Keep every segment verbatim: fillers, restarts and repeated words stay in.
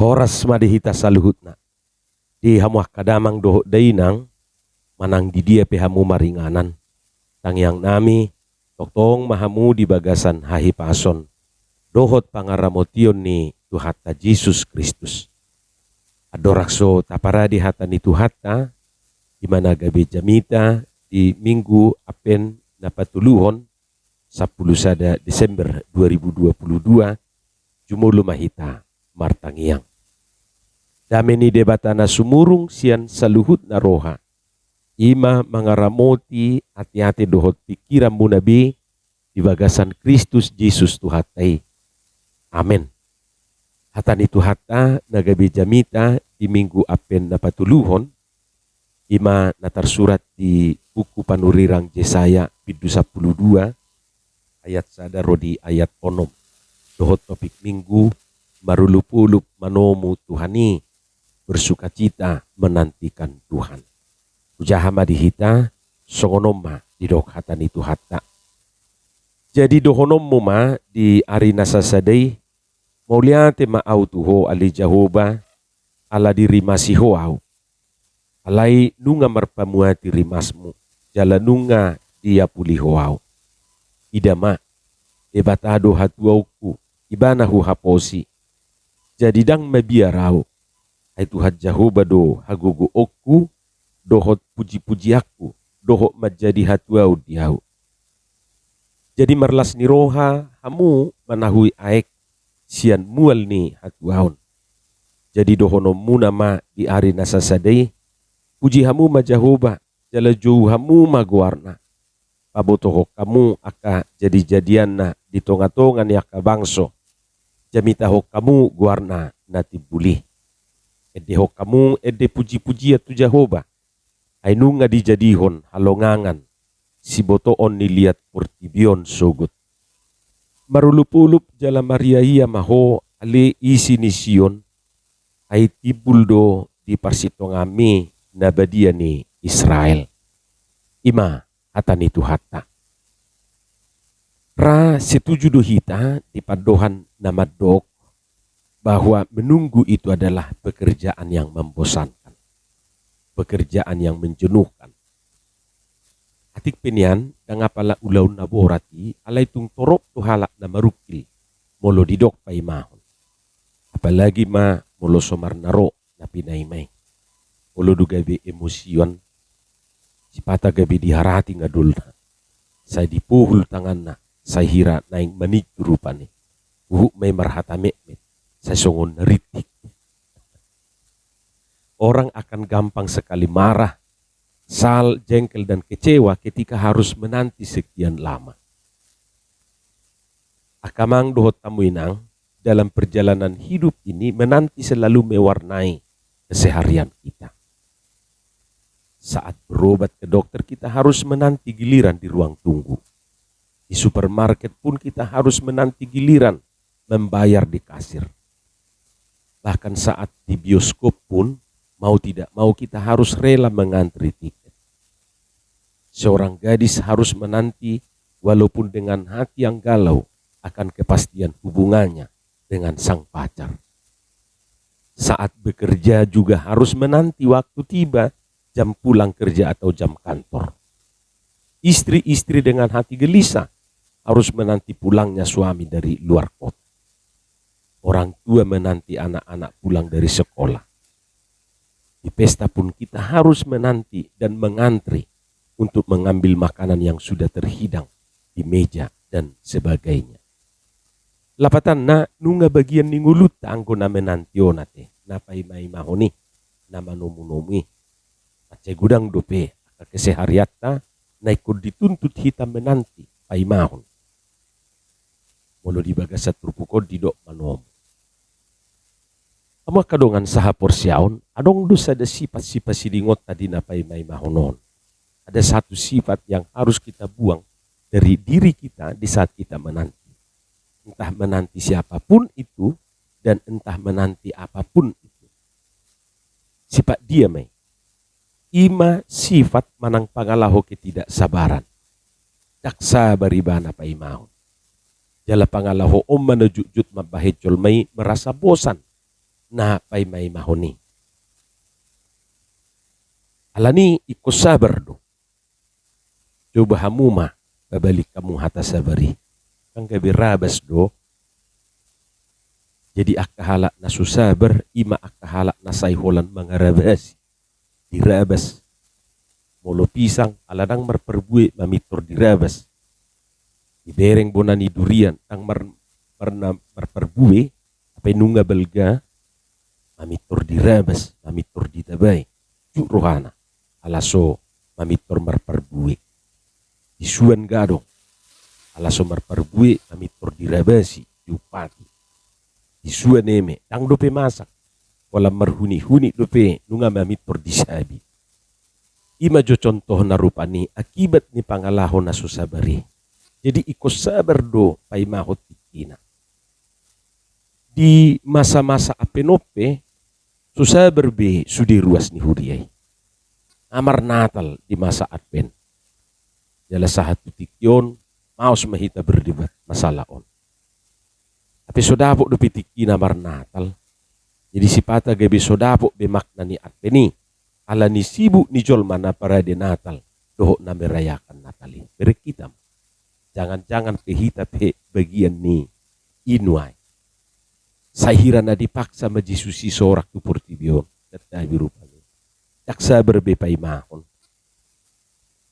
Horas ma di hita saluhutna. Di hamu angka damang dohot dainang, manang di dia pe hamu maringanan, tangiang nami, tongtong ma hamu di bagasan hahipason dohot pangaramotion ni Tuhanta Jesus Kristus. Andorang so taparade hata ni Tuhanta, ima na gabe jamita di Minggu Advent na patoluhon, sampulu sada Desember dua ribu dua puluh dua, jumolo ma hita martangiang. Dame ni Debata na sumurung sian saluhutna roha, ima mangaramoti ateate dohot pingkiranmuna be di bagasan Kristus Jesus Tuhanta i. Amen. Hata ni Tuhanta na gabe jamita di Minggu Advent na patoluhon, ima na tarsurat di buku panurirang Jesaya bindu sampulu dua, ayat sada ro di ayat onom. Dohot topik Minggu, marolopolop manomu Tuhan i, bersukacita menantikan Tuhan. Hujaha ma di hita, songon on ma didok hata ni Tuhanta. Jadi dohononmu ma di ari na sasada i, mauliate ma ahu tu Ho ale Jahowa, ala dirimasi Ho ahu. Alai nunga marpamuati rimasmu, jala nunga diapuli Ho ahu. Ida ma, Debata do hatuaonku, Ibana huhaposi. Jadi ndang mabiar ahu. Ai Tuhan Jahowa do hagogoonku, dohot pujipujianku, dohot manjadi hatuaon di ahu. Jadi marlas ni roha hamu manahui aek sian mual ni hatuaon. Jadi dohononmuna ma di ari na sasada i, puji hamu ma Jahowa, jala jou hamu ma goarna. Pabotohon hamu angka jadijadianna di tongatonga ni angka bangso. Jamitahon hamu goarna na timbul i. Endehon hamu ende pujipujian tu Jahowa. Ai nunga dijadihon halongangan sibotoon ni liat portibi on sogot. Marolopolop jala mariaia ma ho ale isi ni Sion, ai timbul do di parsitongaanmi na badia ni Israel. Ima hata ni Tuhanta. Ra setuju do hita di pandohan na mandok bahwa menunggu itu adalah pekerjaan yang membosankan, pekerjaan yang menjenuhkan. Atik pe nian, ndang apala ulaon na borat i, alai tung torop do halak na marungkil molo didok paimahon. Apalagi ma molo somarna ro na pinaima i. Molo do gabe emosion, sipata gabe diharating adolna. Sai dipohul tanganna, sai hira naeng maninju rupani. Huhut ma i marhata metmet, sai songon na rintik. Orang akan gampang sekali marah, kesal, jengkel, dan kecewa ketika harus menanti sekian lama. Angka amang dohot hamu inang, dalam perjalanan hidup ini menanti selalu mewarnai keseharian kita. Saat berobat ke dokter, kita harus menanti giliran di ruang tunggu. Di supermarket pun kita harus menanti giliran membayar di kasir. Bahkan saat di bioskop pun, mau tidak mau kita harus rela mengantri tiket. Seorang gadis harus menanti, walaupun dengan hati yang galau, akan kepastian hubungannya dengan sang pacar. Saat bekerja juga harus menanti waktu tiba jam pulang kerja atau jam kantor. Istri-istri dengan hati gelisah harus menanti pulangnya suami dari luar kota. Orang tua menanti anak-anak pulang dari sekolah. Di pesta pun kita harus menanti dan mengantri untuk mengambil makanan yang sudah terhidang di meja dan sebagainya. Lapatanna, nunga bagian ni ngolunta anggo na menanti on ate, na paimaimahon i, na manomunomu i. Mansai godang dope angka keseharianta na ingkon dituntut hita menanti paimahon. Molo di bagasan turpuk on didok manomu. Hamu angka dongan sahaporseaon, adong do sada sifat sipasidingonta di na paimaimahon on. Ada satu sifat yang harus kita buang dari diri kita di saat kita menanti. Entah menanti siapapun itu dan entah menanti apapun itu. Sifat dia ma i. Ima sifat manang pangalaho ketidaksabaran. Ndang sabar ibana paimahon. Jala pangalaho on ma na jotjot mambahen jolma i merasa bosan. na paimaimahon i. Alani ingkon sabar do. Coba hamu ma pabalik hamu hata sabar i. Kan gabe rabas do. Jadi angka halak na so sabar, i ma angka halak na sai holan mangarabasi. Dirabas. Molo pisang, ala ndang marparbue mamintor dirabas. Dibereng bona ni durian, ndang mar-, marna marparbue, hape nunga balga, mamintor dirabas, mamintor ditabai. Juk rohana, ala so mamintor marparbue. Disuan gadong, ala so marparbue, mamintor dirabasi, diumpati. Disuan eme, ndang dope masak. Holan marhunihuni dope, nunga mamintor disabi. I ma jo contohna rupani akibat ni pangalaho na so sabar i. Jadi ingkon sabar do paimahon tingkina. Di masa-masa Advent on pe, so sabar be sude ruas ni huria i. Nga marnatal di masa Advent. Jala sahat tu tingki on, maos ma hita berdebat masalah on. Hape so dapot dope tingkina marnatal. Jadi sipata gabe so dapot be makna ni Advent i. Alani sibuk ni jolma na parade Natal dohot na merayakan Natal i. Bereng hita ma. Jangan-jangan pe hita pe bagian ni i nuaeng. Sai hira na dipaksa ma Jesus i sorak tu portibi on. Ndang tabi rupani. Ndang sabar be paimahon.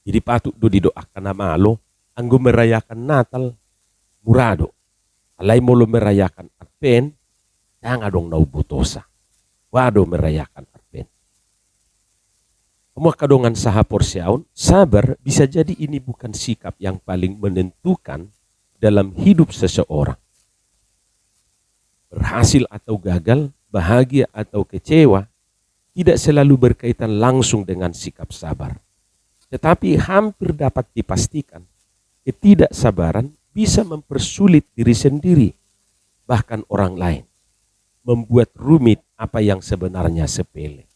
Jadi patut do didok angka na malo, anggo merayakan Natal, mura do. Alai molo merayakan Advent, ndang adong na umbotosa. Boha do merayakan Advent. Hamu angka dongan sahaporseaon, sabar bisa jadi ini bukan sikap yang paling menentukan dalam hidup seseorang. Berhasil atau gagal, bahagia atau kecewa, tidak selalu berkaitan langsung dengan sikap sabar. Tetapi hampir dapat dipastikan, ketidaksabaran bisa mempersulit diri sendiri, bahkan orang lain, membuat rumit apa yang sebenarnya sepele.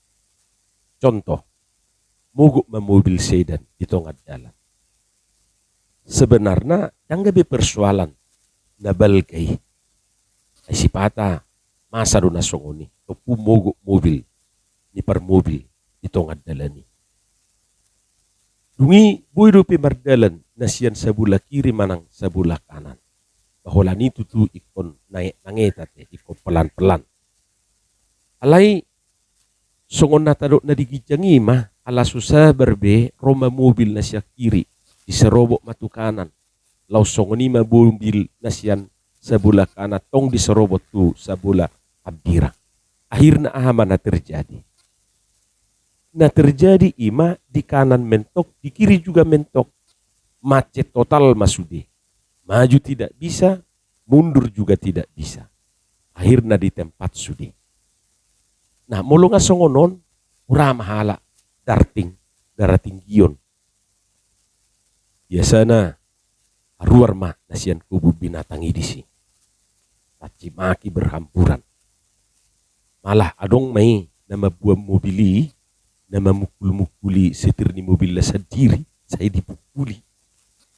Contoh, mogok ma mobil sedan di tonga dalan. Sebenarna ndang gabe persoalan na balga i. Ai sipata masa do na songon i, tompu mogok mobil ni parmobil di tonga dalan i. Dung i boi dope mardalan na sian sabola kiri manang sabola kanan. Ba holan i tutu ingkon nanget-nanget ate, ingkon pelan-pelan. Alai songon na tadok na di ginjang i ma, ala so sabar be, ro ma mobil na sian kiri, diserobot ma tu kanan. Laos songon i ma mobil na sian sabola kanan, tong diserobot tu sabola hambirang. Akhirna aha ma na terjadi? Na terjadi i ma di kanan mentok, di kiri juga mentok. Macet total ma sude. Maju tidak bisa, mundur juga tidak bisa. Akhirna di tempat sude. Nah, molo nga songon on, mura ma halak darting, daratinggion. Biasana haruar ma na sian kobun binatang i disi. Caci maki berhamburan. Malah adong ma i na mamboan mobil i, na mamukul-mukuli setir ni mobilna sandiri, sai dipukuli.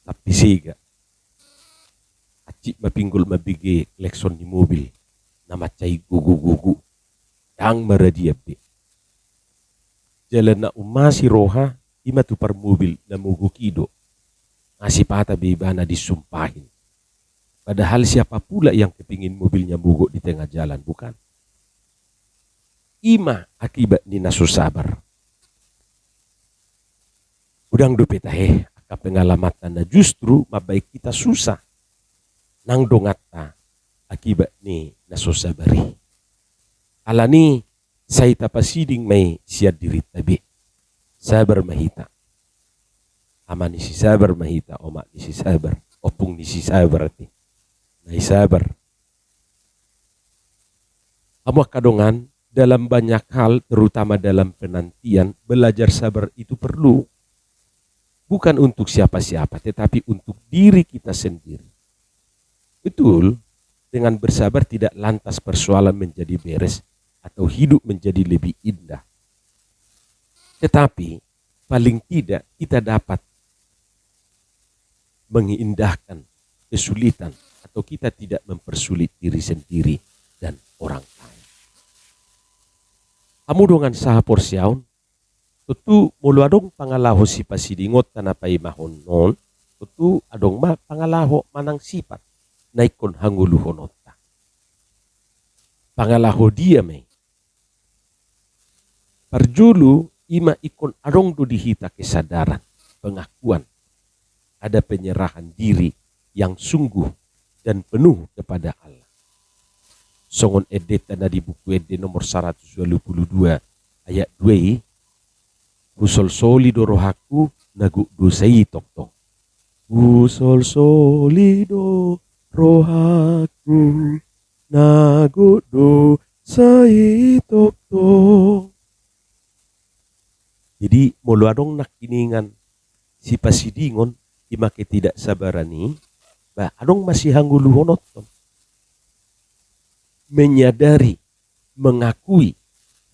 Tapi sega. Hansit ma pinggol mambege klekson ni mobil na mansai gogo-gogo. Ndang maradian be. Jala na ummasi roha, i ma tu parmobil na mogok i do. Nga sipata be ibana disumpahi. Padahal siapa pula yang kepingin mobilnya mogok di tengah jalan, bukan? I ma akibat ni na so sabar. Godang dope tahe angka pengalamanta na justru mambaen hita susah nang donganta akibat ni na so sabar i. Alani sai tapasiding ma i sian dirinta be. Sabar ma hita. Ama ni si sabar ma hita, omak ni si sabar, ompung ni si sabar ate. Nai sabar. Hamu angka dongan, dalam banyak hal, terutama dalam penantian, belajar sabar itu perlu. Bukan untuk siapa-siapa, tetapi untuk diri kita sendiri. Betul, dengan bersabar tidak lantas persoalan menjadi beres atau hidup menjadi lebih indah. Tetapi, paling tidak kita dapat mengindahkan kesulitan atau kita tidak mempersulit diri sendiri dan orang lain. Hamu dongan sahaporseaon, tontu molo adong pangalaho sipasidingonta na paimahon on, tontu adong ma pangalaho manang sipat na ingkon hangoluhononta. Pangalaho dia ma i? Parjolo, i ma ingkon adong do di hita kesadaran, pengakuan, ada penyerahan diri yang sungguh dan penuh kepada Allah. Songon endenta na di Buku Ende nomor saratus ualu pulu dua ayat dua i, "Husolsoli do rohangku na gok dosa i tongtong." Husolsoli do rohangku na gok dosa i tongtong. Jadi, molo adong nangkiningan sipasidingon, i ma ketidaksabaran i, ba adong ma sihangoluhononton. Menyadari, mengakui,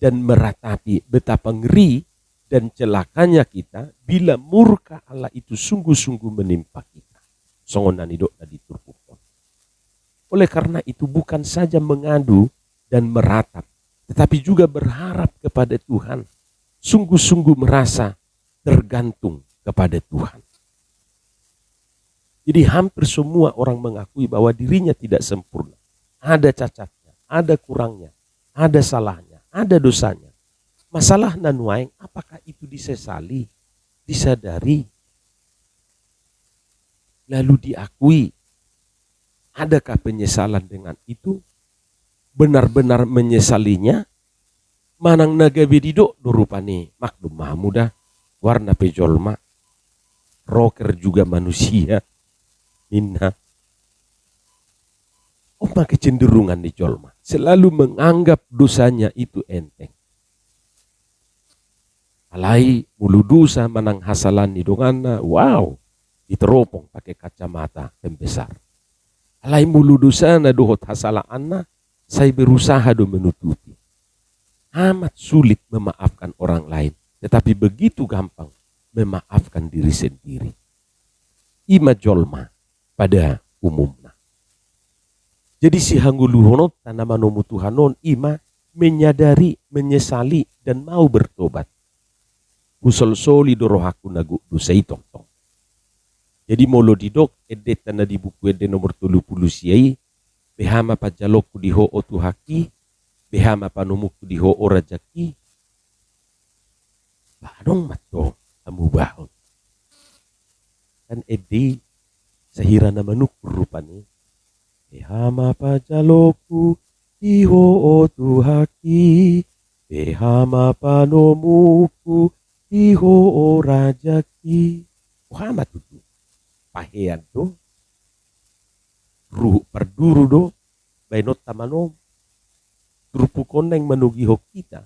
dan meratapi betapa ngeri dan celakanya kita bila murka Allah itu sungguh-sungguh menimpa kita. Songon na nidok na di turpuk on. Oleh karena itu, bukan saja mengadu dan meratap, tetapi juga berharap kepada Tuhan, sungguh-sungguh merasa tergantung kepada Tuhan. Jadi, hampir semua orang mengakui bahwa dirinya tidak sempurna. Ada cacatnya, ada kurangnya, ada salahnya, ada dosanya. Masalah na nuaeng, apakah itu disesali, disadari, lalu diakui? Adakah penyesalan dengan itu? Benar-benar menyesalinya? Manang na gabe didok do rupani, maklum ma hamu da, goarna pe jolma, rocker juga manusia, ninna. On ma kecenderungan ni jolma, selalu menganggap dosanya itu enteng. Alai molo dosa manang hasalahan ni donganna, wow, diteropong pakai kacamata pembesar. Alai molo dosana dohot hasalahanna, sai berusaha do menutupi. Amat sulit memaafkan orang lain, tetapi begitu gampang memaafkan diri sendiri. I ma jolma pada umumna. Jadi, sihangoluhononta na manomu Tuhan on, i ma menyadari, menyesali, dan mau bertobat. Husolsoli do rohangku na gok dosa i tongtong. Jadi, molo didok endenta na di Buku Ende nomor tolu pulu sia i, "Beha ma panjalongku di Ho, o Tuhanki, beha ma panomungku di Ho, o Rajangki?" Ba adong ma tong hamubahon. Kan ende i sahira na manungkun rupani. "Beha ma panjalongku di Ho, o Tuhanki, beha ma panomungku di Ho, o Rajangki." Boha ma tutu? Pahean do, ruhut parduru do baenonta manomu. Turpuk on naeng manogihon hita,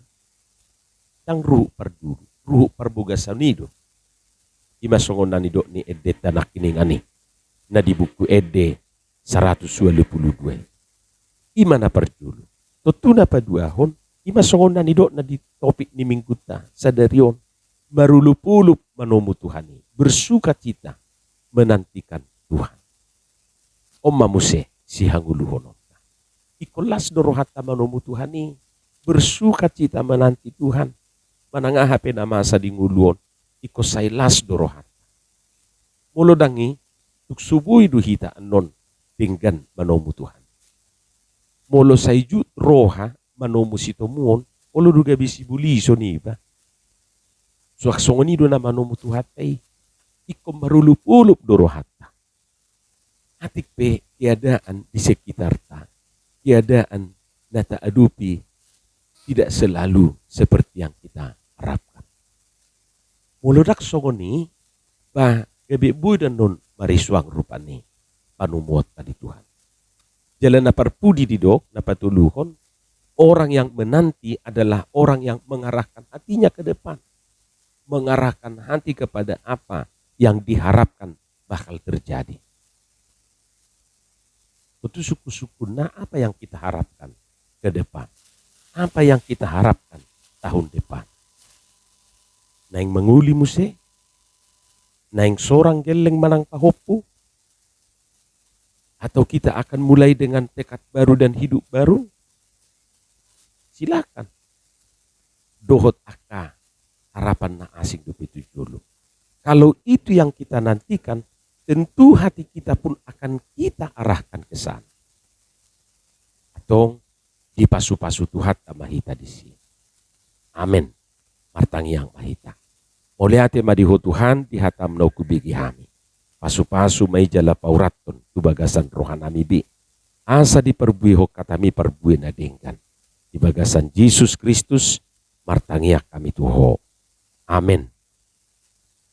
ndang ruhut parduru, ruhut parbogason i do. I ma songon na nidok ni endenta nangkiningan i, na di Buku Ende saratus ualu pulu dua i. I ma na parjolo. Tontu na paduahon, i ma songon na nidok na di topik ni minggunta sadari on, marolopolop manomu Tuhan i, bersukacita menantikan Tuhan. On ma muse sihangoluhononta. Ingkon las do rohanta manomu Tuhan i, bersukacita menanti Tuhan. Manang aha pe na masa di ngolu on, ingkon sai las do rohanta. Molo ndang i, tung so boi do hita annon denggan manomu Tuhan. Molo sai jut roha manomu sitomuon, olo do gabe sibolison iba. Suang songon i do na manomu Tuhanta i. Ingkon marolopolop do rohanta. Atik pe keadaan di sekitarta, keadaan na taadopi tidak selalu seperti yang kita harapkan. Molo ndang songon i, ba gabe boi do annon marisuang rupani panomuonta di Tuhan. Jala na parpudi didok, na patoluhon, orang yang menanti adalah orang yang mengarahkan hatinya ke depan, mengarahkan hati kepada apa yang diharapkan bakal terjadi. Tontu sungkun-sungkunna, apa yang kita harapkan ke depan? Apa yang kita harapkan tahun depan? Naeng mangoli muse? Naeng sorang gelleng manang pahompu? Atau kita akan mulai dengan tekad baru dan hidup baru? Silakan. dohot angka harapan na asing dope tu jolo. Kalau itu yang kita nantikan, tentu hati kita pun akan kita arahkan ke sana. Antong, dipasupasu Tuhanta ma hita disi. Amen. Martangiang ma hita. Mauliate ma di Ho Tuhan, di hataM na hubege hami. Pasupasu ma i jala paurathon tu bagasan rohanami be, asa diparbuehon hataMi parbue na denggan. Di bagasan Jesus Kristus, martangiang hami tu Ho. Amen.